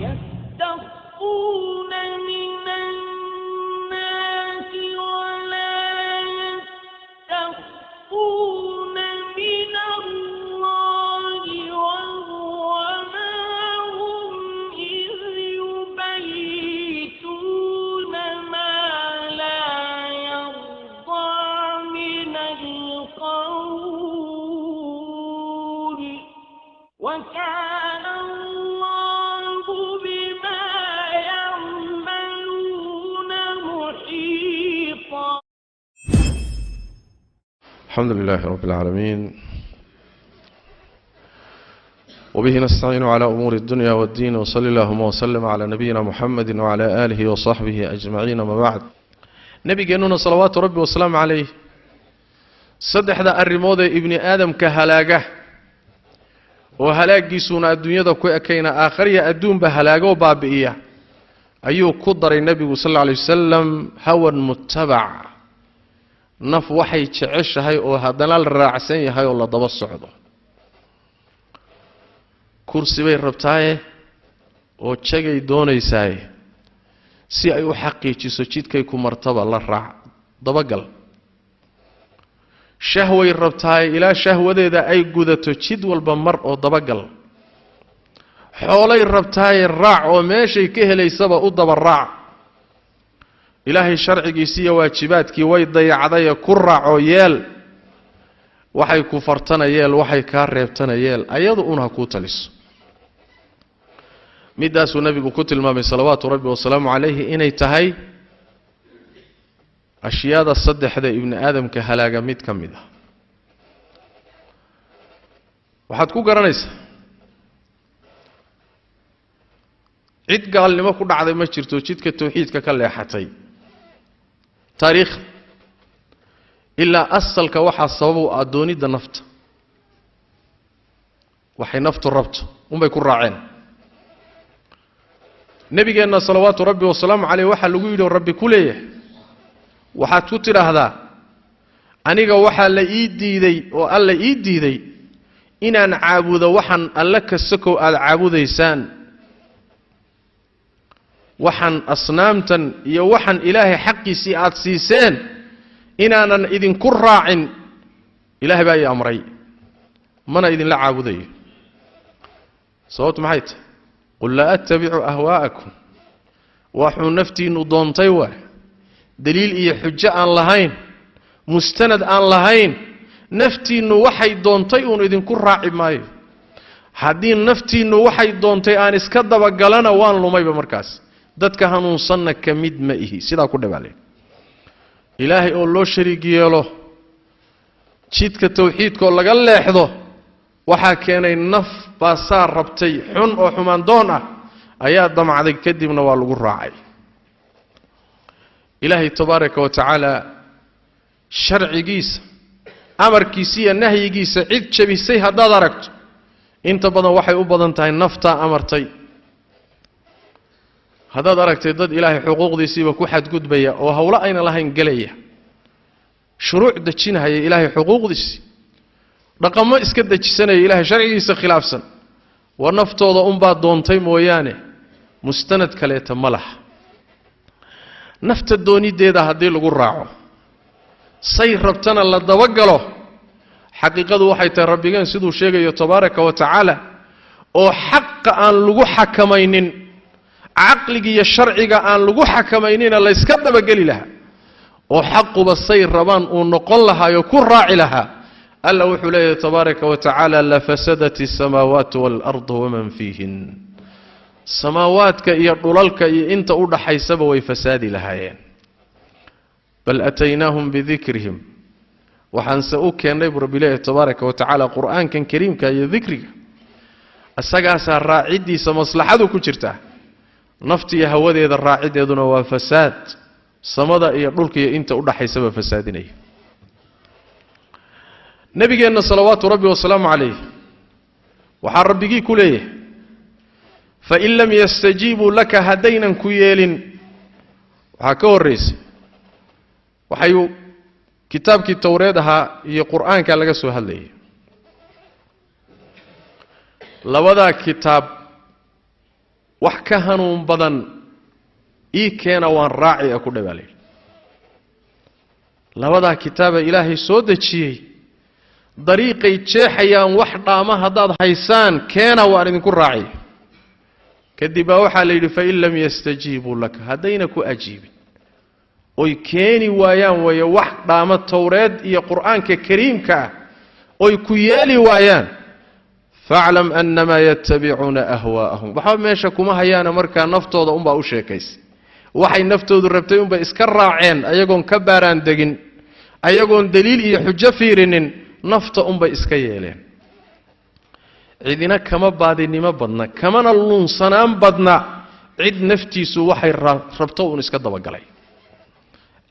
يستخفون من الناس ولا يستخفون من الله وهو معهم إذ يبيتون ما لا يرضى من القول وكان الله بما يعملون محيطا. الحمد لله رب العالمين، وبه نستعين على أمور الدنيا والدين، وصلى اللهم وسلم على نبينا محمد وعلى آله وصحبه أجمعين، ما بعد. Nabigeenuna salawaatu rabbi wasalaamu calayh saddexda arrimood ee ibni aadamka halaaga oo halaaggiisuuna adduunyada ku ekayna aakhariya adduunba halaagoo baabi'iya ayuu ku daray nebigu sal alla alay wasalam: hawan mutabac, naf waxay jeceshahay oo haddana la raacsan yahay oo la daba socdo. Kursi bay rabtaaye oo jagay doonaysaaye, si ay u xaqiijiso jidkay ku martaba la raac, dabagal. Shahway rabtaaye, ilaa shahwadeeda ay gudato jid walba mar oo dabagal. Xoolay rabtaaye, raac oo meeshay ka helaysaba u daba raac. Ilaahay sharcigiisi iyo waajibaadkii way dayacdaye, ku raacoo yeel. Waxay ku fartana yeel, waxay kaa reebtana yeel, ayadu un ha kuu taliso. Midaasuu nebigu ku tilmaamay salawaatu rabbi wasalaamu calayhi inay tahay ashyaada saddexda ibni aadamka halaaga mid ka mid ah. Waxaad ku garanaysaa cid gaalnimo ku dhacday ma jirto jidka tawxiidka ka leexatay taariikh, ilaa asalka waxaa sabab u ah doonidda nafta. Waxay naftu rabto unbay ku raaceen. Nebigeenna salawaatu rabbi wasalaamu caleyh waxaa lagu yidhi oo rabbi ku leeyahay: waxaad ku tidhaahdaa, aniga waxaa la ii diiday oo alla ii diiday inaan caabudo waxaan alle ka sokow aada caabudaysaan, waxaan asnaamtan iyo waxaan ilaahay xaqiisii aada siiseen inaanan idinku raacin. Ilaahay baa ii amray, mana idinla caabudayo. Sababtu maxay tahay? Qul laa attabicu ahwaa'akum. Waxuu naftiinnu doontay waay, daliil iyo xujo aan lahayn, mustanad aan lahayn. Naftiinnu waxay doontay uun idinku raaci maayo. Haddii naftiinnu waxay doontay aan iska dabagalana, waan lumayba markaas, dadka hanuunsanna ka mid ma ihi. Sidaa ku dhabaale. Ilaahay oo loo shariig yeelo, jidka tawxiidkaoo laga leexdo, waxaa keenay naf baasaa rabtay xun oo xumaan doon ah ayaa damcday, kadibna waa lagu raacay. Ilaahay tabaaraka wa tacaala sharcigiisa, amarkiisa iyo nahyigiisa cid jabisay haddaad aragto, inta badan waxay u badan tahay naftaa amartay. Haddaad aragtay dad ilaahay xuquuqdiisiiba ku xadgudbaya oo howlo ayna lahayn gelaya, shuruuc dejinahaya ilaahay xuquuqdiisii, dhaqamo iska dejisanaya ilaahay sharcigiisa khilaafsan, war naftooda unbaa doontay mooyaane mustanad kaleeta ma laha. Nafta doonideeda haddii lagu raaco, say rabtana la dabagalo, xaqiiqadu waxay tahay rabbigeen siduu sheegayo tabaaraka wa tacaala, oo xaqa aan lagu xakamaynin, caqliga iyo sharciga aan lagu xakamaynina layska dabageli lahaa, oo xaquba say rabaan uu noqon lahaayoo ku raaci lahaa, alla wuxuu leeyahay tabaaraka wa tacaala: lafasadat asamaawaatu waalardu waman fiihin. Samaawaadka iyo dhulalka iyo inta u dhaxaysaba way fasaadi lahaayeen. Bal ataynaahum bidikrihim, waxaanse u keennay buu rabbi leeyahay tabaaraka wa tacaala qur'aankan kariimka iyo dikriga, isagaasaa raaciddiisa maslaxadu ku jirtaa. Nafta iyo hawadeeda raaciddeeduna waa fasaad, samada iyo dhulka iyo inta u dhaxaysaba fasaadinaya. Nabigeenna salawaatu rabbi wasalaamu calayh waxaa rabbigii ku leeyahay: fain lam yastajiibuu laka, haddaynan ku yeelin. Waxaa ka horraysay waxayuu kitaabkii towreed ahaa iyo qur'aanka laga soo hadlayay. Labadaa kitaab Wax ka hanuun badan ii keena waan raaci ee ku dhe baa layidhi. Labadaa kitaaba Ilaahay soo dejiyey dariiqay jeexayaan wax dhaama haddaad haysaan keena waan idinku raaciy. Kadib baa waxaa la yidhi fain lam yastajiibuu laka, haddayna ku ajiibin oy keeni waayaan weeye wax dhaama Towreed iyo Qur'aanka kariimka ah oy ku yeeli waayaan, faclam annamaa yattabicuuna ahwaa'ahum. Waxba meesha kuma hayaana markaa naftooda unbaa u sheekaysay, waxay naftoodu rabtay unbay iska raaceen ayagoon ka baaraan degin, ayagoon daliil iyo xujo fiirinin, nafta unbay iska yeeleen. Cidina kama baadinimo badna, kamana lunsanaan badna cid naftiisu waxay rabto uun iska dabagalay.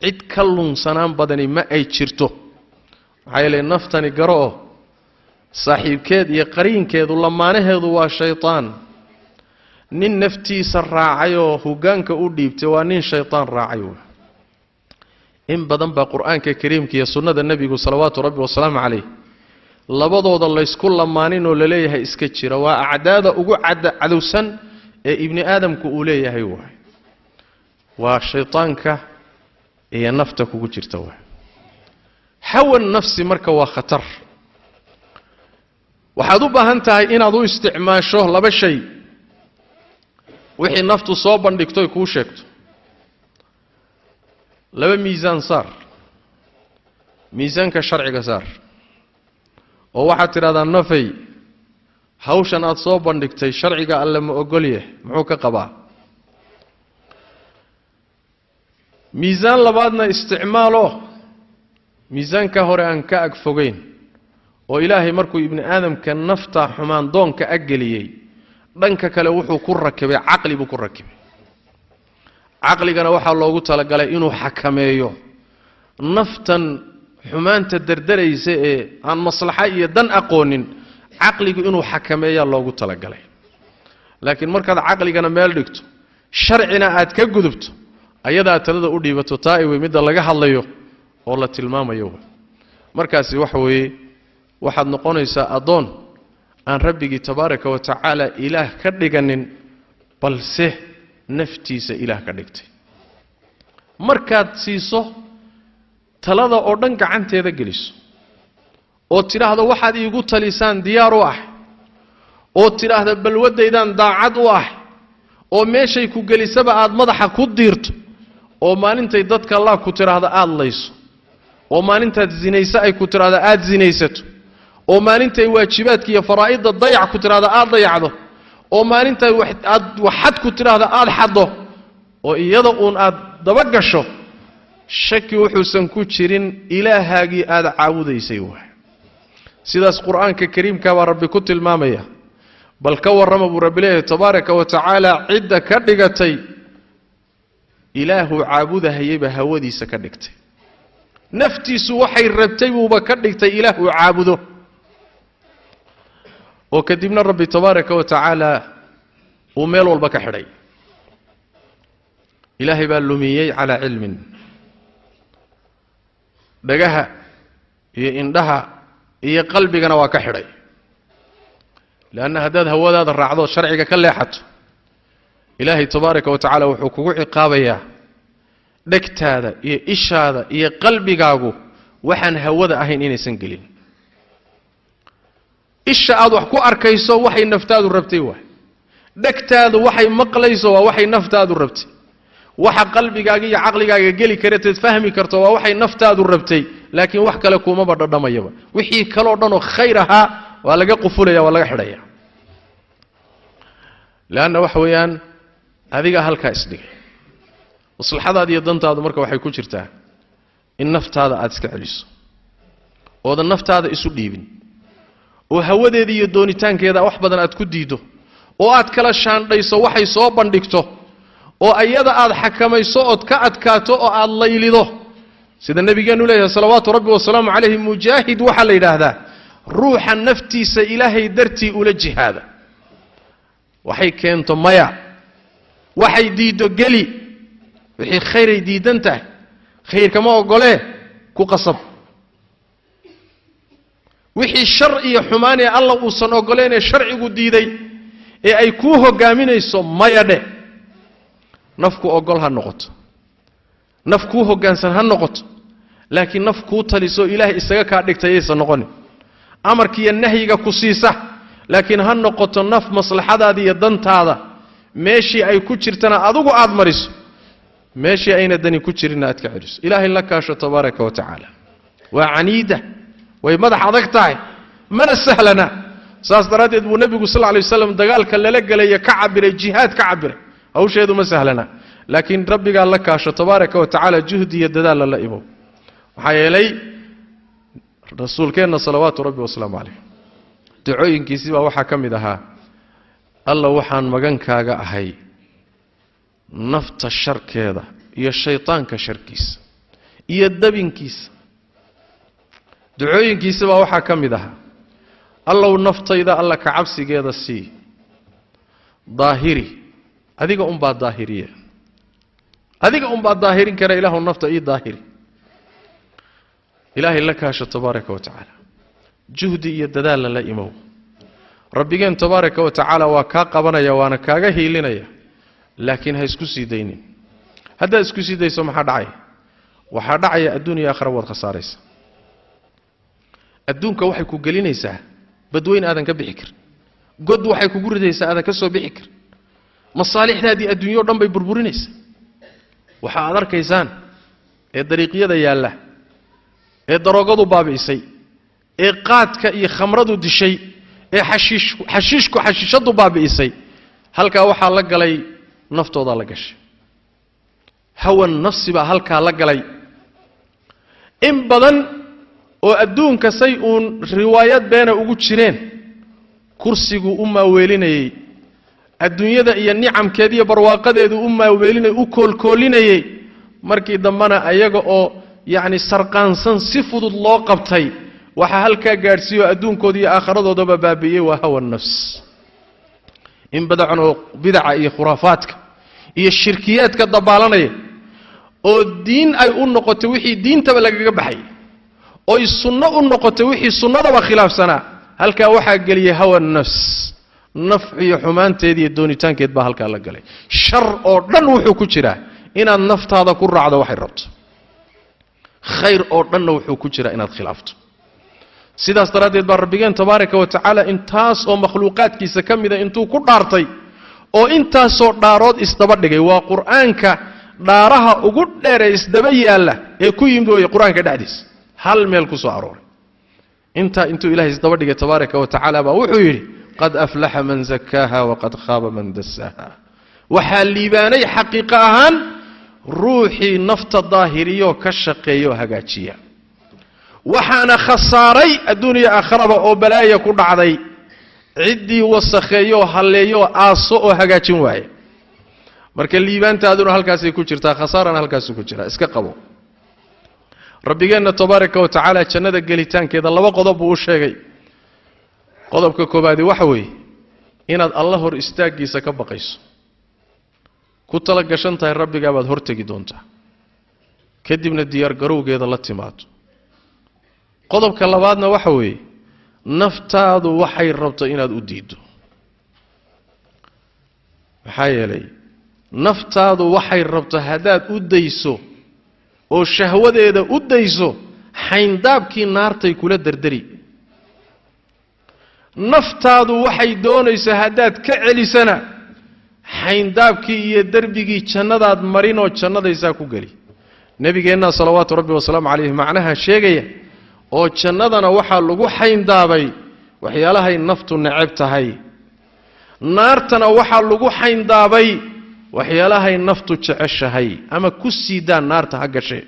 Cid ka lunsanaan badani ma ay jirto. Maxaa yeelay naftani garo oo saaxiibkeed iyo qariinkeedu lamaanaheedu waa shaytaan. Nin naftiisa raacay oo hoggaanka u dhiibtay waa nin shaytaan raacay. In badan baa Qur'aanka kariimka iyo sunnada nebigu salawaatu rabbi wasalaamu calayh labadooda laysku lamaaninoo laleeyahay iska jira, waa acdaada ugu cadowsan ee ibni aadamku uu leeyahay waay. Waa shaytaanka iyo nafta kugu jirta waay. Hawa nafsi marka waa khatar. Waxaad u baahan tahay inaad u isticmaasho laba shay. Wixii naftu soo bandhigtoy kuu sheegto laba miisaan saar. Miisaanka sharciga saar oo waxaad tidhahdaa nafay, hawshan aad soo bandhigtay sharciga alle ma ogolyahay, muxuu ka qabaa? Miisaan labaadna isticmaalo, miisaanka hore aan ka ag fogeyn oo Ilaahay markuu ibni aadamka nafta xumaan doonka ag geliyey dhanka kale wuxuu ku rakibay caqli buu ku rakibay. Caqligana waxaa loogu talagalay inuu xakameeyo naftan xumaanta dardaraysa ee aan maslaxa iyo dan aqoonin, caqligu inuu xakameeyaa loogu talagalay. Laakiin markaad caqligana meel dhigto, sharcina aad ka gudubto, ayadaa talada u dhiibato, taa wey midda laga hadlayo oo la tilmaamayo. Markaasi waxa weeye waxaad noqonaysaa addoon aan rabbigii tabaaraka wa tacaala ilaah ka dhiganin, balse naftiisa ilaah ka dhigtay. Markaad siiso talada oo dhan gacanteeda geliso oo tidhaahdo waxaad iigu talisaan diyaar u ah, oo tidhaahdo balwaddaydaan daacad u ah, oo meeshay ku gelisaba aad madaxa ku diirto, oo maalintay dadka laa ku tidhaahdo aada layso, oo maalintaad zinayso ay ku tidhaahdo aada zinaysato, oo maalintay waajibaadka iyo faraa'idda dayac ku tidhaahdo aada dayacdo, oo maalintay aad waxxad ku tidhaahdo aada xaddo, oo iyada uun aad daba gasho, shaki wuxuusan ku jirin ilaahaagii aada caabudaysay waay. Sidaas Qur'aanka kariimka baa rabbi ku tilmaamaya. Bal ka warrama buu rabbi leeyahay tabaaraka wa tacaala cidda ka dhigatay ilaahuu caabudahayeyba hawadiisa ka dhigtay, naftiisu waxay rabtay buuba ka dhigtay ilaahuu caabudo, oo kadibna rabbi tabaaraka wa tacaala uu meel walba ka xidhay. Ilaahay baa lumiyey calaa cilmin. Dhagaha iyo indhaha iyo qalbigana waa ka xidhay. Leanna haddaad hawadaada raacdo sharciga ka leexato, Ilaahay tabaaraka wa tacaala wuxuu kugu ciqaabayaa dhegtaada iyo ishaada iyo qalbigaagu waxaan hawada ahayn inaysan gelin. Isha aad wax ku arkayso waxay naftaadu rabtay waay, dhegtaadu waxay maqlayso waa waxay naftaadu rabtay, waxa qalbigaaga iyo caqligaaga geli karateed fahmi karto waa waxay naftaadu rabtay, laakiin wax kale kumaba dhadhamayaba. Wixii kaloo dhan oo khayr ahaa waa laga qufulaya, waa laga xidhaya. Leanna waxa weeyaan adigaa halkaa isdhigay. Maslaxadaada iyo dantaadu marka waxay ku jirtaa in naftaada aada iska celiso, oodan naftaada isu dhiibin, oo hawadeeda iyo doonitaankeeda wax badan aad ku diiddo, oo aad kala shaandhayso waxay soo bandhigto, oo ayada aad xakamayso ood ka adkaato oo aad laylido. Sida nabigeennu leeyahay salawaatu rabbi wasalaamu calayhi, mujaahid waxaa la yidhaahdaa ruuxa naftiisa Ilaahay dartii ula jihaada. Waxay keento maya, waxay diiddo geli, wixii khayray diidan tahay khayrkama ogolee ku qasab, wixii shar iyo xumaanee alla uusan ogoleynee sharcigu diiday Ee ay kuu hogaaminayso maya dheh. Nafku ogol ha noqoto, naf kuu hoggaansan ha noqoto, laakiin naf kuu taliso ilaahay isaga kaa dhigtay aysan noqonin. Amarkiiyo nahyiga ku siisa, laakiin ha noqoto naf maslaxadaada iyo dantaada meeshii ay ku jirtana adigu aad mariso, meeshii ayna dani ku jirinna aad ka celiso. Ilaahay la kaasho tabaaraka wa tacaala. Waa caniida, way madax adag tahay, mana sahlana. Saas daraaddeed buu nebigu sal lla lay waslam dagaalka lala gelaya ka cabiray, jihaad ka cabiray. Hawsheedu ma sahlana, laakiin rabbigaa la kaasho tabaaraka wa tacaala, juhdi iyo dadaalla la imow. Maxaa yeelay rasuulkeenna salawaatu rabbi wasalaamu calayh ducooyinkiisii baa waxaa ka mid ahaa: Alla, waxaan magankaaga ahay nafta sharkeeda iyo shaytaanka sharkiisa iyo dabinkiisa. Ducooyinkiisi baa waxaa ka mid ahaa: Allow, naftayda alla ka cabsigeeda sii daahiri, adiga unbaa daahiriya, adiga unbaa daahirin kara, ilaahu nafta ii daahiri. Ilaahay la kaasho tabaaraka wa tacaala, juhdi iyo dadaalna la imow. Rabbigeen tabaaraka wa tacaala waa kaa qabanaya, waana kaaga hiilinaya, laakiin ha isku sii daynin. Haddaad isku sii dayso, maxaa dhacaya? Waxaa dhacaya adduun iyo aakhira waad khasaaraysa. Adduunka waxay ku gelinaysaa badweyn aadan ka bixi karin, god waxay kugu ridaysaa aadan ka soo bixi karin, masaalixdaadii adduunyo o dhan bay burburinaysaa. Waxa aad arkaysaan ee dariiqyada yaalla, ee daroogadu baabi'isay, ee qaadka iyo khamradu dishay, ee xashiishku xashiishadu baabi'isay, halkaa waxaa la galay naftoodaa la gashay, hawan nafsi baa halkaa la galay. In badan oo adduunka say uun riwaayad beena ugu jireen, kursiguu u maaweelinayey, adduunyada iyo nicamkeeda iyo barwaaqadeedu u maaweelinay, u koolkoolinayey, markii dambena ayaga oo yacni sarqaansan si fudud loo qabtay. Waxaa halkaa gaadhsiiyo adduunkooda iyo aakhiradoodaba baabi'iyey waa hawa nafs. In badan oo bidaca iyo khuraafaadka iyo shirkiyaadka dabaalanaya, oo diin ay u noqotay wixii diintaba lagaga baxay, oy sunno u noqotay wixii sunnadaba khilaafsanaa, halkaa waxaa geliyey hawa nafs. Naf iyo xumaanteed iyo doonitaankeed baa halkaa la galay. Shar oo dhan wuxuu ku jiraa inaad naftaada ku raacdo waxay rabto, khayr oo dhanna wuxuu ku jiraa inaad khilaafto. Sidaas daraaddeed baa rabbigeen tabaaraka wa tacaala intaas oo makhluuqaadkiisa ka mida intuu ku dhaartay oo intaasoo dhaarood isdaba dhigay, waa qur'aanka dhaaraha ugu dheeree isdaba yaalla ee ku yimid weye qur-aanka dhexdiisa, hal meel ku soo arooray. Intaa intuu ilahay isdaba dhigay tabaaraka wa tacaala baa wuxuu yidhi: "Qad aflaxa man zakaaha waqad khaaba man dasaaha." Waxaa liibaanay xaqiiqo ahaan ruuxii nafta daahiriyoo ka shaqeeya oo hagaajiya, waxaana khasaaray adduun iyo aakharaba oo balaaya ku dhacday ciddii wasakheeyooo halleeyooo aaso oo hagaajin waaya. Marka liibaantaaduna halkaasay ku jirtaa, khasaarana halkaasuu ku jiraa. Iska qabo. Rabbigeenna tabaaraka wa tacaala jannada gelitaankeeda laba qodob buu u sheegay. Qodobka koobaadi waxa weeye inaad alla hor istaaggiisa ka baqayso, ku tala gashan tahay rabbigaa baad hortegi doontaa, kadibna diyaargarowgeeda la timaado. Qodobka labaadna waxa weeye naftaadu waxay rabto inaad u diiddo. Maxaa yeelay naftaadu waxay rabto haddaad u dayso oo shahwadeeda u dayso, xayndaabkii naartay kula dardari. Naftaadu waxay doonayso haddaad ka celisana, xayndaabkii iyo derbigii jannadaad marinoo jannadaysaa ku geli. Nebigeenna salawaatu rabbi wasalaamu calayh macnaha sheegaya oo jannadana waxaa lagu xayndaabay waxyaalahay naftu neceb tahay, naartana waxaa lagu xayndaabay waxyaalahay naftu jeceshahay. Ama ku siidaan naarta ha gashe,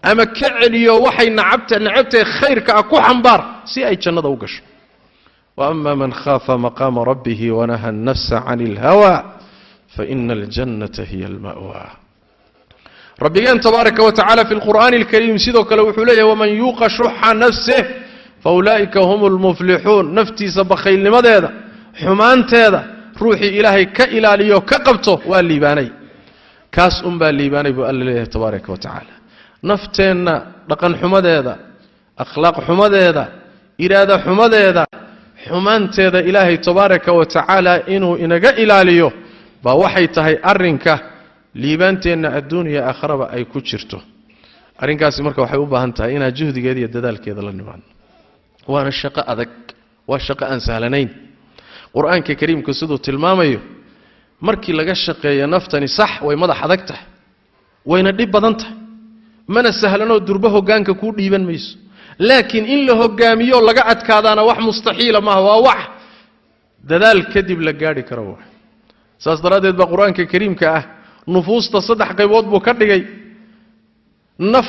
ama ka celiyo waxay nacabta necabtahay khayrka ah ku xambaar si ay jannada u gasho. Waama man khaafa maqaama rabbihi wanaha alnafsa can alhawa faina aljannata hiya alma'wa. Rabbigeen tabaaraka wa tacala fi lqur'aani alkariim sidoo kale wuxuu leeyahay: "Waman yuuqa shuxa nafsih faulaa'ika hum lmuflixuun." Naftiisa bakhaylnimadeeda, xumaanteeda ruuxii ilaahay ka ilaaliyo ka qabto waa liibaanay, kaas unbaa liibaanay buu alla leeyahay tabaaraka wa tacaala. Nafteenna dhaqan xumadeeda, akhlaaq xumadeeda, iraada xumadeeda, Xumaanteeda Ilaahay tabaaraka wa tacaala inuu inaga ilaaliyo baa waxay tahay arrinka liibaanteenna adduun iyo aakharaba ay ku jirto. Arrinkaasi marka waxay u baahan tahay inaan juhdigeeda iyo dadaalkeeda la nimaadno. Waana shaqo adag, waa shaqo aan sahlanayn. Qur-aanka kariimka siduu tilmaamayo, markii laga shaqeeyo naftani sax way madax adag tahay, wayna dhib badan tahay, mana sahlanoo durbo hoggaanka kuu dhiiban mayso. Laakiin in la hogaamiyo laga adkaadaana wax mustaxiila maaha, waa wax dadaal kadib la gaadhi karo waay. Saas daraaddeed baa qur-aanka kariimka ah nufuusta saddex qaybood buu ka dhigay. Naf